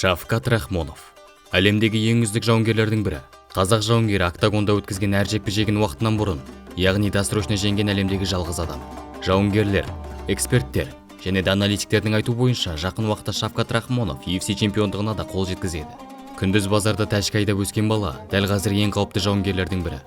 Шавкат Рахмонов — әлемдегі ең үздік жауынгерлердің бірі. Қазақ жауынгері октагонда өткізген әр жекпе-жегін уақытынан бұрын, яғни досрочно жеңген әлемдегі жалғыз адам. Жауынгерлер, эксперттер және де аналитиктердің айтуы бойынша, жақын уақытта Шавкат Рахмонов UFC чемпиондығына да қол жеткізеді. Күндіз базарда тачка айдап өскен бала дәл қазір ең қауіпті жауынгерлердің бірі.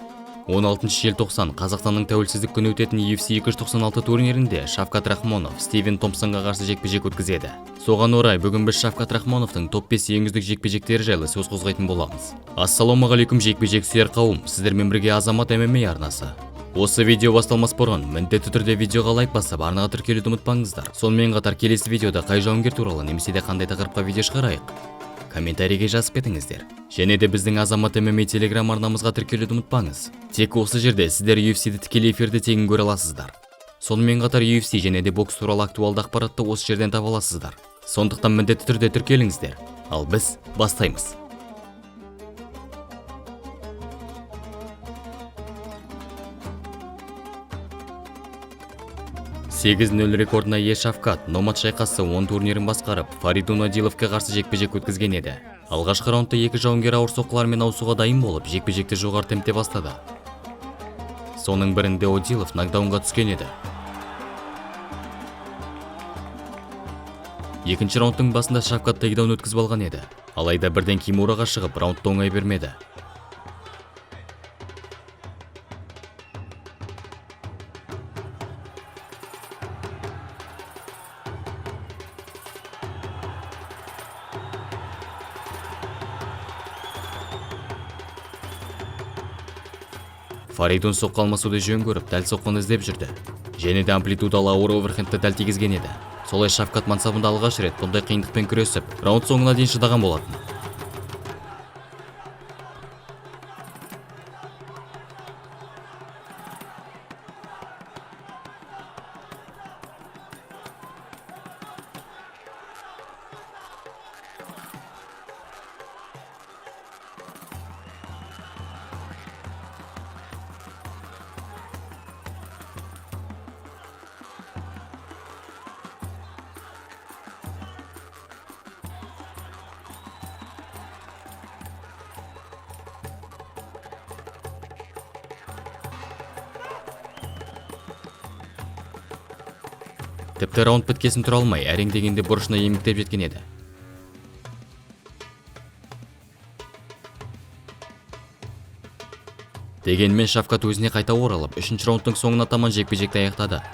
16 желтоқсан, Қазақстанның тәуелсіздік күні өтетін UFC 296 турнирінде Шавкат Рахмонов Стивен Томпсонға қарсы жекпе-жек өткізеді. Соған орай бүгін біз Шавкат Рахмоновтың топ 5 ең үздік жекпе-жектері жайлы сөз қозғайтын боламыз. Ассалаумағалейкум, жекпе-жек сүйер қауым! Сіздермен бірге Азамат ММА арнасы. Осы видео басталмас бұрын міндетті түрде видеоға лайк басып, арнаға тіркелуді ұмытпаңыздар. Сонымен қатар келесі видеода қай жауынгер туралы немесе де қандай тақырыпқа видео шығарайық, комментарийге жазып кетіңіздер. Және де біздің Азамат ММА телеграм арнамызға тіркелуді ұмытпаңыз. Тек осы жерде сіздер UFC-ді тікелей эфирде тегін көре аласыздар. Сонымен қатар UFC және де бокс туралы актуалды ақпаратты осы жерден таба аласыздар. Сондықтан міндетті түрде тіркеліңіздер. Ал біз бастаймыз. 8-0 рекордына ие Шавкат Номад шайқасы 10 турнирін басқарып, Фаридун Одиловке қарсы жекпе-жек өткізген еді. Алғашқы раундта екі жауынгер ауыр соққылармен ауысуға дайын болып, жекпе-жекті жоғары темпте бастады. Соның бірінде Одилов нокдаунға түскен еді. Екінші раундтың басында Шавкат тейкдаун өткізіп алған еді. Алайда бірден кимураға шығып, раундты оңай бермеді. Фаридун соққы алмасуды жөн көріп, дәл соққыны іздеп жүрді. Және де амплитудалы ауыр оверхендті дәл тигізген еді. Солай Шавкат мансабында алғаш рет бұндай қиындықпен күресіп, раунд соңына дейін шыдаған болатын. Тіпті раунд біткесін тұра алмай, әрең дегенде бұрышына еңбектеп жеткен еді. Дегенмен Шавкат өзіне қайта оралып, үшінші раундтың соңына таман жекпе-жекті аяқтады.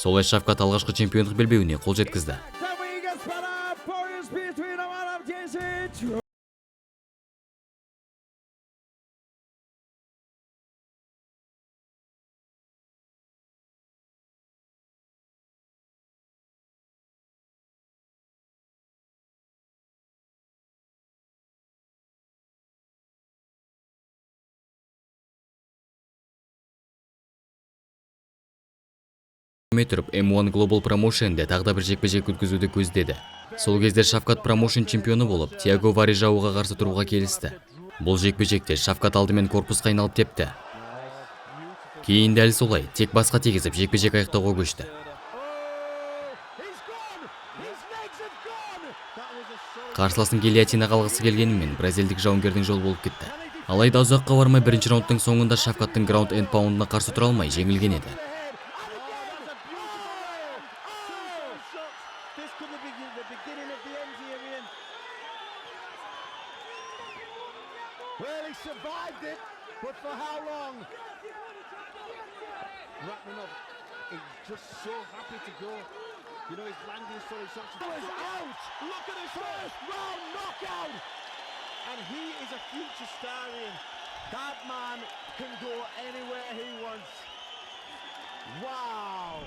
Солай Шавкат алғашқы чемпиондық белбеуіне қол жеткізді. Дамы и господа, пояс битвы номер 10. Тұрып, M1 Global Promotion'де тағы да бір жекпе-жек өткізуді көздеді. Сол кезде Шавкат промоушен чемпионы болып, Тиаго Варежауға қарсы тұруға келісті. Бұл жекпе-жекте Шавкат алдымен корпусқа айналып тепті. Кейін дәл солай, тек басқа тигізіп, жекпе-жек аяқтауға көшті. He's gone. His legs have gone. Қарсыласын гильотинаға алғысы келгенімен, бразилдік жауынгердің жолы болып кетті. Алайда ұзаққа бармай бірінші раундтың соңында Шавкаттың граунд энд паундына қарсы тұра алмай жеңілген еді. This could be the beginning of the end here, Ian. Well, he survived it, but for how long? Rakhmonov is just so happy to go. He's landing solid shots. Was out. Look at his shot. First round knockout. And he is a future star, Ian. That man can go anywhere he wants. Wow.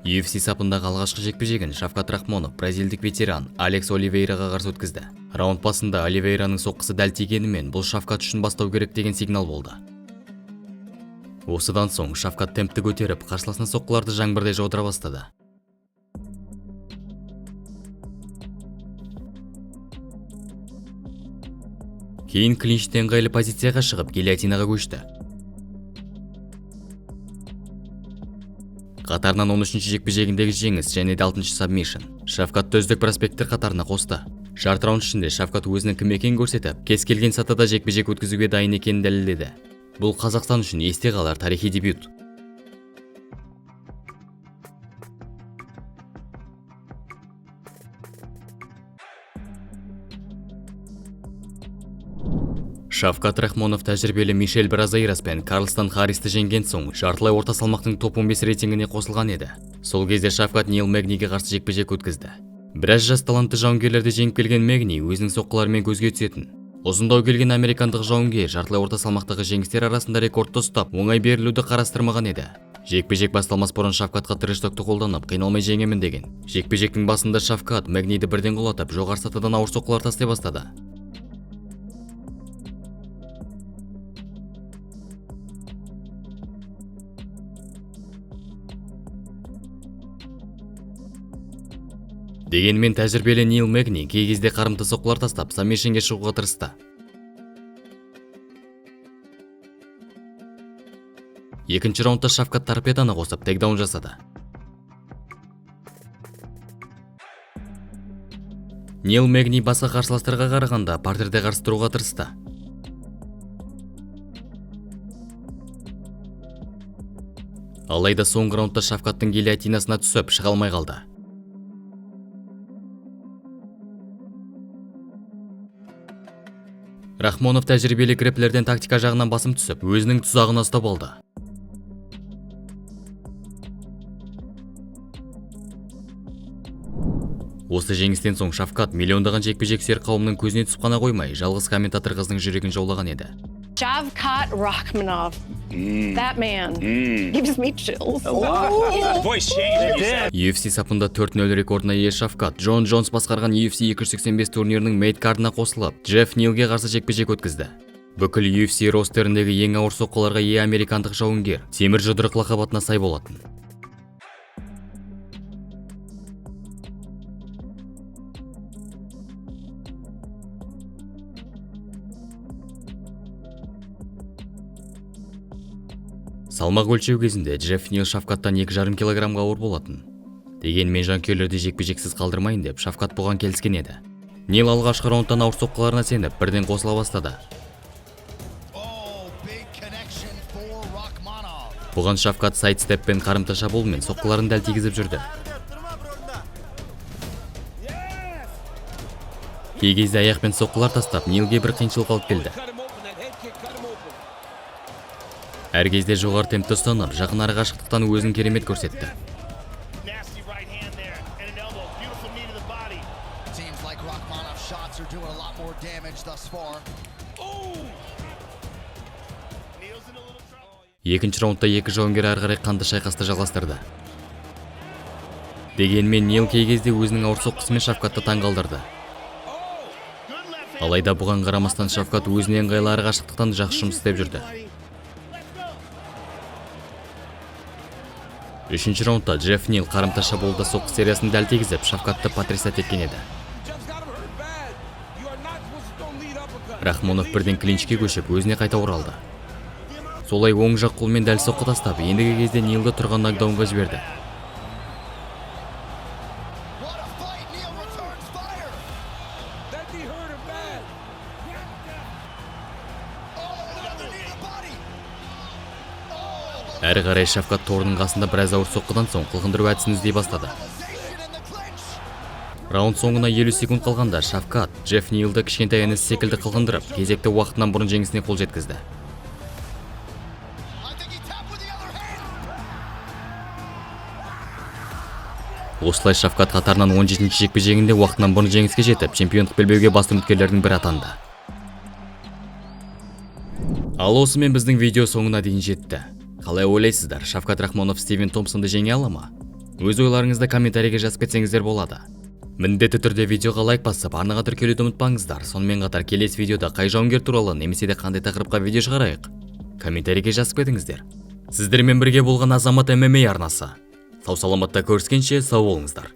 UFC сапындағы алғашқы жекпе-жегін Шавкат Рахмонов бразилдік ветеран Алекс Оливейраға қарсы өткізді. Раунд басында Оливейраның соққысы дәл тигенімен, бұл Шавкат үшін бастау керек деген сигнал болды. Осыдан соң Шавкат темпті көтеріп, қарсыласына соққыларды жаңбырдай жаудыра бастады. Кейін клинчте ыңғайлы позицияға шығып, гильотинаға көшті. Қатарынан 13 жекпе-жегіндегі жеңіс және де 6 сабмишн Шавкатты үздік проспекттер қатарына қосты. Жарты раунд ішінде Шавкат өзінің кім екенін көрсетіп, кез келген сатыда жекпе-жек өткізуге дайын екенін дәлелдеді. Бұл Қазақстан үшін есте қалар тарихи дебют. Шавкат Рахмонов тәжірибелі Мишель Бразейрас пен Карлстон Харристі жеңген соң жартылай орта салмақтың топ 15 рейтингіне қосылған еді. Сол кезде Шавкат Нил Мэгниге қарсы жекпе-жек өткізді. Біраз жас талантты жауынгерлерді жеңіп келген Мэгни өзінің соққыларымен көзге түсетін. Ұзындау келген американдық жауынгер жартылай орта салмақтағы жеңістер арасында рекордты ұстап, оңай берілуді қарастырмаған еді. Жекпе-жек басталмас бұрын Шавкатқа трэш-токты қолданып, қиналмай жеңемін деген. Жекпе-жектің басында Шавкат Мэгниді бірден құлатып, жоғары сатыдан ауыр соққылар тастай бастады. Дегенмен тәжірибелі Нил Мэгни кей кезде қарымта соққылар тастап, сабмишнге шығуға тырысты. Екінші раундта Шавкат торпеданы қосып, тейкдаун жасады. Нил Мэгни басқа қарсыластарға қарағанда партерде қарсы тұруға тырысты. Алайда соңғы раундта Шавкаттың гильотинасына түсіп, шыға алмай қалды. Рахмонов тәжірибелі грэпплерден тактика жағынан басым түсіп, өзінің тұзағына ұстап алды. Осы жеңістен соң Шавкат миллиондаған жекпе-жек сүйер қауымның көзіне түсіп қана қоймай, жалғыз комментатор қыздың жүрегін жаулаған еді. Shavkat Rakhmonov. That man gives me chills. Voice changed. You said UFC сапында 4-0 рекордына ие Шавкат Джон Джонс басқарған UFC 285 турнирінің мейн-кардына қосылып, Джефф Нилге қарсы жекпе-жек өткізді. Бүкіл UFC ростеріндегі ең ауыр соққыларға ие американдық жауынгер темір жұдырық лақап атына сай болатын. Салмақ өлшеу кезінде Джефф Нил Шавкаттан 2,5 килограммға ауыр болатын. Дегенмен жанкүйерлерді жекпе-жексіз қалдырмайын деп Шавкат бұған келіскен еді. Нил алғашқы раундтан ауыр соққыларына сеніп, бірден қосыла бастады. Oh, big connection for Rakhmonov. Бұған Шавкат сайдстеппен қарымта шабуылмен соққыларын дәл тигізіп жүрді. Кей кезде аяқпен соққылар тастап, Нилге бір қиыншылық алып келді. Cut him open. That head kick cut him open. Әр кезде жоғары темпті ұстанып, жақын ара қашықтықтан өзін керемет көрсетті. Nasty right hand there and an elbow. Beautiful knee to the body. Seems like Rakhmonov's shots are doing a lot more damage thus far. Neil's in a little trouble. Екінші раундта екі жауынгер әрі қарай қанды шайқасты жалғастырды. Дегенмен Нил кей кезде өзінің ауыр соққысымен Шавкатты таңғалдырды. Good left hand. Алайда бұған қарамастан Шавкат өзіне ыңғайлы ара қашықтықтан жақсы жұмыс істеп жүрді. Үшінші раундта Джефф Нил қарымта шабуылда соққы сериясын дәл тигізіп, Шавкатты потрясать еткен еді. Jeff's got him hurt bad. You are not supposed to throw lead uppercut. Рахмонов бірден клинчке көшіп, өзіне қайта оралды. Солай оң жақ қолмен дәл соққы тастап, ендігі кезде Нилді тұрған нокдаунға жіберді. What a fight! Neil returns fire. That knee hurt him bad. Oh, another knee to the body. Oh, Әрі қарай Шавкат торының қасында біраз ауыр соққыдан соң қылқындыру әдісін іздей бастады. Realization in the clinch. Раунд соңына 50 секунд қалғанда Шавкат Джефф Нилді кішкентай інісі секілді қылқындырып, кезекті уақытынан бұрын жеңісіне қол жеткізді. I think he tapped with the other hand. Осылай Шавкат қатарынан 17 жекпе-жегінде уақытынан бұрын жеңіске жетіп, чемпиондық белбеуге басты үміткерлердің бірі атанды. Ал осымен біздің видео соңына дейін жетті. Қалай ойлайсыздар, Шавкат Рахмонов Стивен Томпсонды жеңе ала ма? Өз ойларыңызды комментарийге жазып кетсеңіздер болады. Міндетті түрде видеоға лайк басып, арнаға тіркелуді ұмытпаңыздар. Сонымен қатар келесі видеода қай жауынгер туралы немесе де қандай тақырыпқа видео шығарайық? Комментарийге жазып кетіңіздер. Сіздермен бірге болған Азамат ММА арнасы. Сау саламатта көріскенше, сау болыңыздар.